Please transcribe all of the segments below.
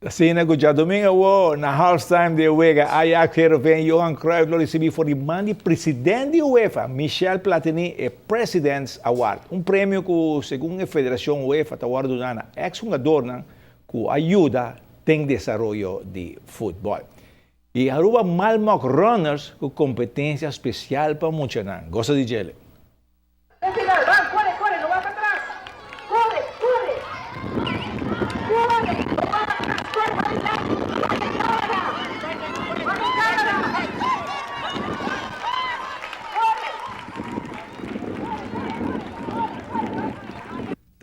Asina ku djadumingu awo na halftime di e wega Ajax Heerenveen Johan Cruijff lo risibí for di man di president di UEFA, Michel Platini e President's Award, un premio ku segun e federashon UEFA ta wòrdu duná na eks hungadornan ku a yuda den desaroyo di futbòl. I Aruba Malmok Runners ku kompetensia spesial pa muchanan. Gosa di djele!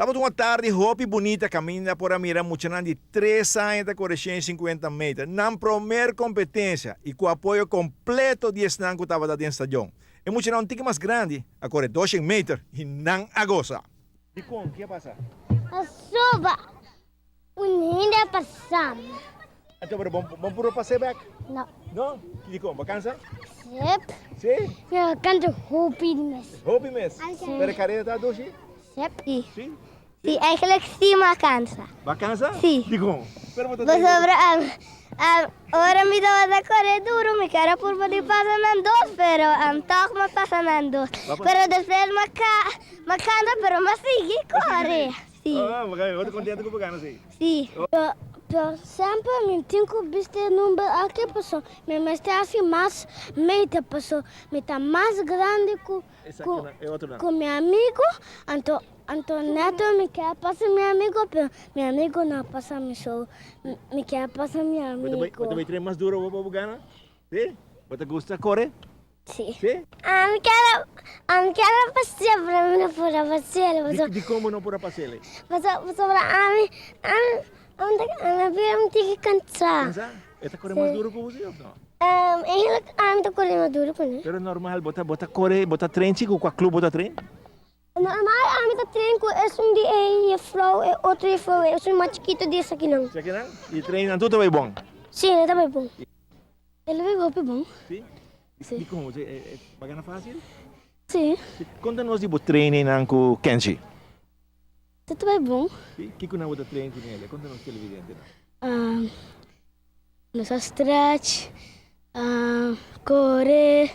Tabata un atardi hopi bunita caminda por a mira muchanan di tres aña ta core 150 meter, nan promer competencia y cu apoyo completo di esnan cu tabata den stadion. E muchanan un tiki mas grandi a kore doshen meter i nan a gosa. Dikon? Ki a pasa? Pasobra un hende a pasa mi. Anto pero bo bo puru pas'é bek? No. No? Dikon? Bo kansa? Sep. Si? Mi a kansa hopi mes. Hopi mes? Si. Pero e kareda ta dushi? Sep. Si. Si? Si, eigenlijk si mi a kansa. Bo a kansa? Si. Dikon? Pero bo ta Pasobra ora mi tabata kore duru mi kere purba di pasa nan dos pero tòg mi a pasa nan dos. Pero despues mi a kansa pero mi a sigui kore. Si. Oh, bo ta kontento ku bo gana si? Si. Pero semper mi tin ku bisti e number aki pasobra mi mester hasi mas meta pasobra mi ta mas grandi ku ku mi amigo anto Anto neto mi kier pasa mi amigo pero mi amigo no a pasa mi so mi kier pasa mi amigo. Bo ta bay train mas duro awor pa bo gana? Si? Bo ta gusta core? Si. Si? Ami kier ami kier a pasel pero mi no por a pasel pasobra. Dikon bo no por a pasel? Pasobra ami ami ami a bira un tiki kansa. Kansa? E ta kore mas duro ku bo si of no? Eigenlijk ami ta kore mas duro ku ne. Pero normal bo ta bo ta kore bo ta train si ku kua club bo ta train? Normal ami ta train ku esun di e jefrou e otro jefrou e esun mas chikito di esakinan. Esakinan? I train nan tur ta bai bon? Si, nan ta bai bon. El ta bai hopi bon. Si? Si. Dikon? E ta gana fasil? Si. Konta nos di bo trainingnan ku Kenji. Ta ta bai bon. Si? Kiko nan bo ta train ku nel? Konta nos televidentenan. Nos a stretch, kore.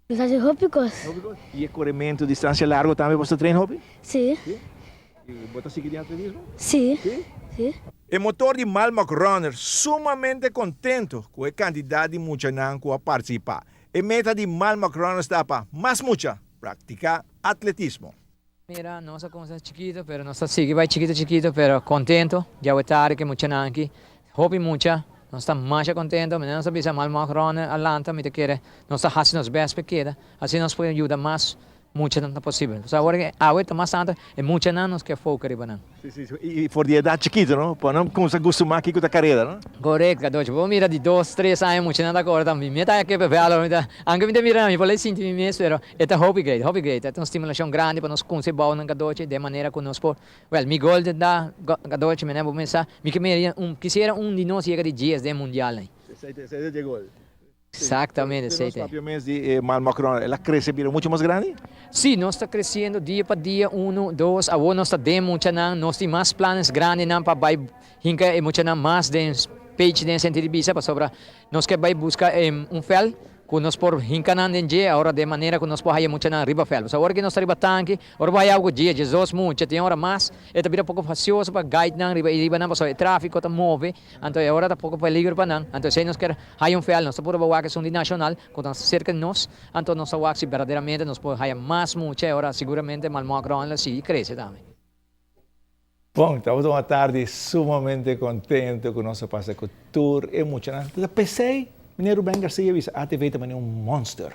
Nos hasi hopi kos. Hopi kos? I e korementu distansia largo tambe boso ta train hopi? Si. Si? I bo ta sigui den atletismo? Si. Si? Si. E motor di Malmok Runner sumamente contento cu e cantidad di muchanan cu a participa. E meta di Malmok Runners ta pa mas mucha practica atletismo. Mira, nos a cuminsa chikito, pero nos ta sigui bay chikito chikito, pero contento. Djawe tardi cu e muchanan aki, hopi mucha, nos ta masha contento. Manera nos a bisa Malmok Ronald a lanta, mi ta kere nos ta haci nos best pa e keda, asina nos por yuda mas muchanan ta posibel. Pasobra awor aki awe ta mas tanto e muchanan nos ke foca riba nan. Si, si, si. I for di edat chikito, no? Pa nan kumsa gustumá kiko ta kareda, no? Korekto, Kadochi. Bo mira di dos, tres aña muchanan ta kore tambe. Mi ta ke p'e mi ta, anke mi ta mira nan, mi por lei sinti mi mes, pero e ta hopi great, hopi great. E ta un stimulashon grandi pa nos kumsa e bou nan, Kadochi, den manera ku nos por, wèl, mi gol ta, Kadochi, mi bo mester sa, mi ke mira un, kisiera un di nos yega di dies den mundial ei. Esei ta, esei ta e gol. Exactamente, Pero nos papia mes di e mal Macron, el a crece bira mucho mas grandi? Sí, nos ta creciendo dia pa dia, uno, dos, awor nos ta den muchanan, nos tin mas planes grandinan pa bay hinca e muchanan mas den page den sentido di bisa, pasobra nos ke bay busca un veld cu nos por hinca nan den dje, ahora den manera cu nos por haya muchanan riba veld. Pasobra ora cu nos ta riba tanki, ora bo haya algo dje, djesdos mucha, tin ora mas, e ta bira poco fastioso pa guide nan riba y riba nan, pasobra e trafico ta move. Anto e ora ta poko peligro pa nan. Anto esei nos kier haya un fel. Nos ta purba wak esun di Nacional ku ta serka di nos. Anto nos ta wak si berdaderamente nos por haya mas mucha e ora siguramente Malmok Ron lo sigui krese tambe. Bon, tabata un atardi sumamente contento cu nos a pasa cu tur e muchanan. Ta pesey, meneer Ruben Garcia a bisa, ATV ta manera un monster.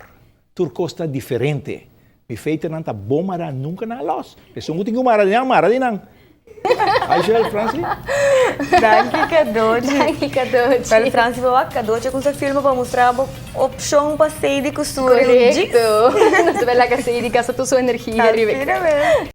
Tur cos ta diferente. Mi feiternan ta bon mará, nunca nan a los. Esun cu tin cu mara di nan, mara di nan. Aishel, Franci? Danki Cadochi. Danki Cadochi. Wel Franci bo wak Cadochi a cuminsa filma pa mustra bo opcion pa Sadie cu Suri. Correcto. Nos ta laga Sadie gasta tur su energia riba e. Asina mes.